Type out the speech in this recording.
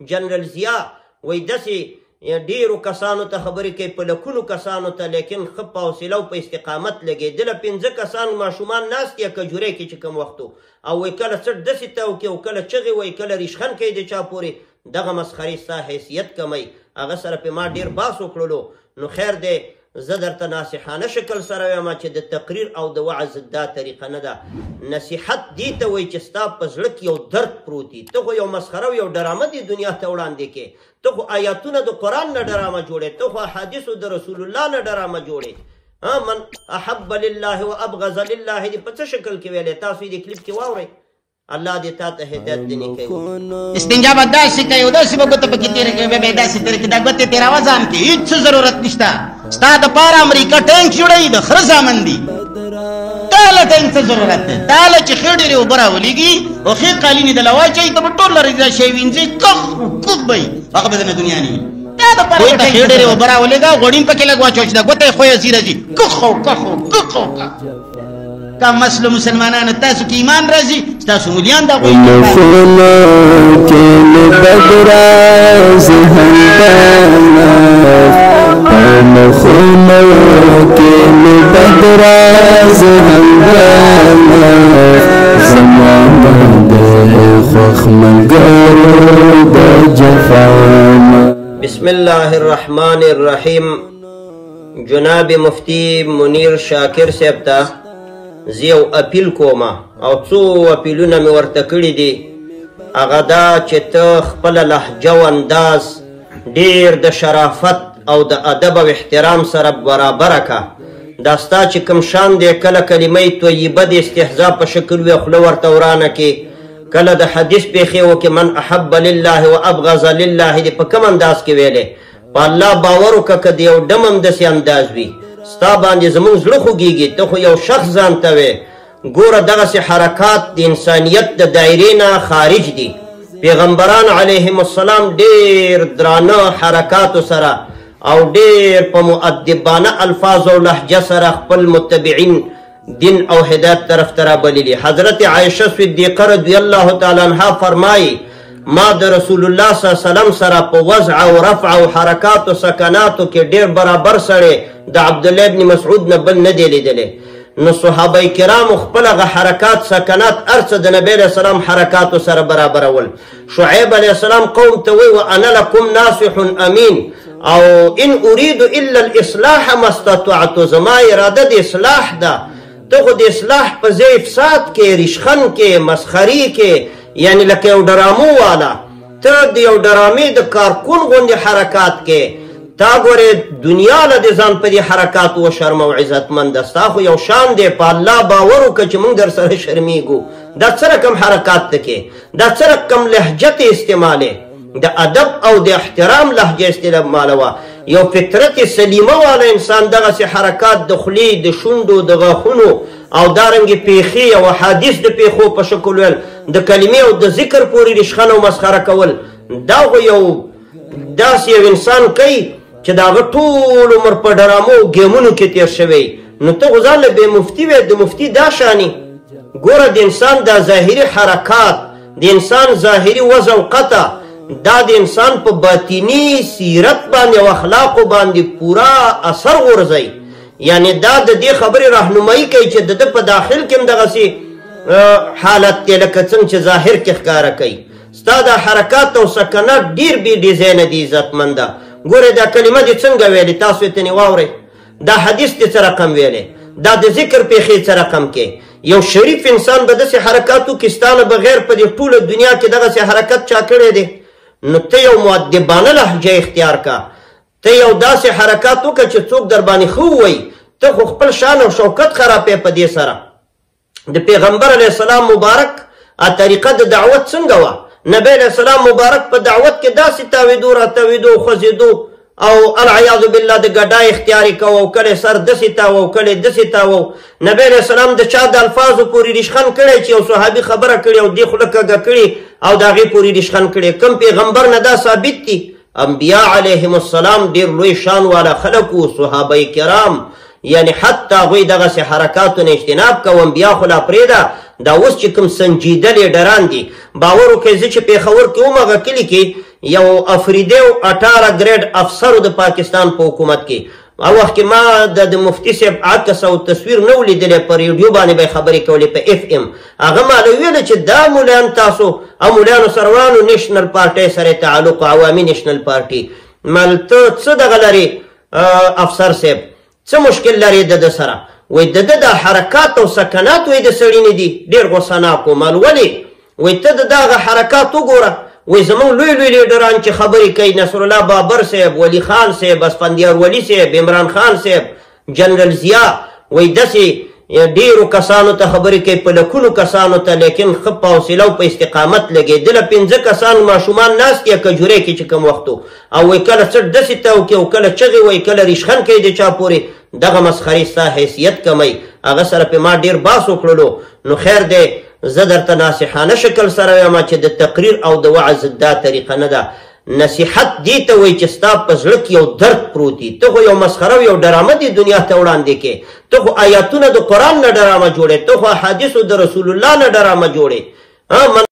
جنرال ضیا وایي داسې ډېرو کسانو ته خبرې کوي، په لکونو کسانو ته، لیکن ښه په حوصله او په استقامت لګېدله. 5 کسان ماشومان ناست دي کجورې کې چې کوم وخت او وایي کله څټ داسې تاو کوي او کله چغې وایي، کله ریشخند کوي د چا پورې. دغه مسخرې ستا حیثیت کموي. هغه سره پې ما ډېر باس وکړلو. نو خیر دی، زه درته ناصحانه شکل سره وایم چې د تقریر او د وعظ دا طریقه نه ده. نصیحت دې ته وایي چې ستا په زړه کې یو درد پروت وي، ته خو یو مسخره او یو ډرامه دې دنیا ته وړاندې کې، ته خو آیاتونه د قرآن نه ډرامه جوړې، ته خو احادیثو د رسول الله نه ډرامه جوړې. من احب لله و ابغض لله دې په څه شکل کې ویلې؟ تاسو یې دې کلیپ کې واورئ. الله دې تا ته هدایت دې نیکوي. استنجا به داسې کوي او داسې به ګوته پکې تېره کوي، بیا به یې داسې تېره کوي، دا ګوتې تېراوه ځان کې، هېڅ ضرورت نشته. ستا دپاره امریکا ټانک جوړوي، د خره زامن دي، تا له ټانک څه ضرورت دی؟ تا له چې ښې ډېرې اوبه راولېږي او ښې قالینې دله واچوي، ته به ټول لرې دا شی وینځي، کخ کخ به وي، هغه به درنه دنیا نه وي. تا دپاره ته ښې ډېرې اوبه راولېږه، غوړین پکې لږ واچوه چې دا ګوته یې ښویه ځي راځي، کخ او کخ او کخ او کخ. کم اصلو مسلمانانو تاسو کې ایمان راځي، ستاسو مولیان دا غواړي. بسم الله الرحمن الرحیم. جناب مفتی منیر شاکر صاحب ته زه یو اپیل کومه او څو اپیلونه مې ورته کړي دي. هغه دا چې ته خپله لهجه او انداز ډېر د شرافت او د ادب او احترام سره برابره که. دا ستا چې کوم شان دی، کله کلمه طیبه د استهزا په شکل وي خوله ورته ورانه کې، کله د حدیث پېښې وکړې، من احب لله و ابغض لله دې په کوم انداز کې ویلې؟ په الله باور وکړه که د یو ډم هم داسې انداز وي، ستا باندې زموږ زړه خوږېږي، ته خو یو شخص ځان ته وې. ګوره دغسې حرکات د انسانیت د دایرې نه خارج دي. پیغمبران علیهم السلام ډېر درانه حرکاتو سره او ډېر په مؤدبانه الفاظ او لهجه سره خپل متبعین دین او هدایت طرف ته رابللي. حضرت عایشه صدیقه رضی الله تعالی عنها فرمایي ما د رسول الله صلی الله علیه وسلم سره په وضع او رفع او حرکاتو سکناتو کې ډېر برابر سړی د عبدالله ابن مسعود نه بل نه دی لیدلی. نو صحابه کرامو خپل هغه حرکات سکنات هر څه د نبی علیه السلام حرکاتو سره برابرول. شعیب علیه السلام قوم ته وایي وانا لکم ناصح امین او ان اريد الا الاصلاح ما استطعت، زما اراده د اصلاح ده. ته خو د اصلاح په ځای افساد کې، ریشخن کې، مسخري کې، یعنی لکه یو ډرامو والا، ته د یو ډرامې د کارکون غوندې حرکات کې. تا ګورې دنیا له دې ځان په دې حرکاتو وشرمه او عزتمنده. ستا خو یو شان دی، په الله باور وکړه چې موږ در سره شرمیږو. دا څه رقم حرکات ته کې، دا څه رقم لهجه ته استعمالې؟ د ادب او د احترام لهجه استعمالوه. یو فطرت سلیمه والا انسان دغسې حرکات د خولې، د شونډو، د غاښونو او دارنګې پیښې او احادیث د پیښو په شکل ویل، د کلمې او د ذکر پورې ریشخن او مسخره کول، دا خو یو داسې یو انسان کوي چې د هغه ټول عمر په ډرامو او ګیمونو کې تېر شوی. نو ته خو ځان له بې مفتي وې، د مفتي دا شانې. ګوره د انسان دا ظاهري حرکات، د انسان ظاهري وضع او قطع، دا د انسان په باطني سیرت باندې او اخلاقو باندې پوره اثر غورځوي. یعنی دا د دې خبرې راهنمایي کوي چې د ده په داخل کې هم دغسې حالت دی لکه څنګه چې ظاهر کې ښکاره کوي. ستا دا حرکات او سکنات ډېر بې ډیزاینه دي عزتمنده. ګوره دا کلمه دې څنګه ویلې، تاسو یې تنې واورئ. دا حدیث دې څه رقم ویلې، دا د ذکر پیښې څه رقم کې. یو شریف انسان به داسې حرکات وکړي ستا نه بغیر په دې ټوله دنیا کې دغسې حرکت چا کړی دی؟ نو ته یو مؤدبانه لهجه اختیار کا، ته یو داسې حرکات وکړه چې څوک در باندې ښه ووایي. ته خو خپل شان او شوکت خرابې په دې سره. د پیغمبر علیه السلام مبارک طریقه د دعوت څنګه وه؟ نبی علیه السلام مبارک په دعوت کې داسې تاوېدو راتاوېدو خوځېدو او العیاذ بالله د ګډا اختیار یې کوه او کله سر داسې تاوه او کله داسې تاوه. نبی علیه السلام د چا د الفاظو پورې ریشخن کړی چې یو صحابي خبره کړې او دې خوله کږه کړې او د هغې پورې ریشخن کړی. کوم پیغمبر نه دا ثابت دي؟ انبیا علیهم السلام ډېر لوی شان والا خلک وو، صحابه کرام، یعنی حتی هغوی دغسې حرکاتو نه اجتناب کوه. انبیا خو لا پرېږده، دا اوس چې کوم سنجیده لیډران دي، باور وکړئ زه چې پېښور کې وم هغه کلي کې یو افریدی او 18 ګریډ افسر د پاکستان په حکومت کې. او وخت کې ما د مفتي صاحب عکس او تصویر نه ولیدلی، په ریډیو باندې به یې خبرې کولې په اف ام. هغه ما له ویل چې دا مولان تاسو او مولانو سروانو نېشنل پارټۍ سره تعلق، عوامي نېشنل پارټي. مال ته څه دغه لرې افسر صاحب، څه مشکل لرې د ده سره؟ وایي د ده دا حرکات او سکنات وایي د سړي نه دي. ډېر غوسه ناک و. مال ولې؟ وایي ته د دغه حرکات وګوره، وایي زموږ لوی لوی لیډران چې خبرې کوي، نصرالله بابر صاحب، ولي خان صاحب، اسفندیار ولي صاحب، عمران خان صاحب، جنرال ضیا، وایي داسې ډېرو کسانو ته خبرې کوي، په لکونو کسانو ته، لیکن ښه په حوصله او په استقامت لګېدله. 5 کسان ماشومان ناست دي کجورې کې چې کوم وخت او وایي کله څټ داسې تاو کوي او کله چغې وایي، کله ریشخند کوي د چا پورې. دغه مسخرې ستا حیثیت کموي. هغه سره پې ما ډېر باس وکړلو. نو خیر دی، زه درته ناصحانه شکل سره وایم چې د تقریر او د وعظ دا طریقه نه ده. نصیحت دې ته وایي چې ستا په زړه کې یو درد پروت وي، ته خو یو مسخره او یو ډرامه دې دنیا ته وړاندې کې، ته خو آیاتونه د قرآن نه ډرامه جوړې، ته خو احادیثو د رسول الله نه ډرامه جوړې.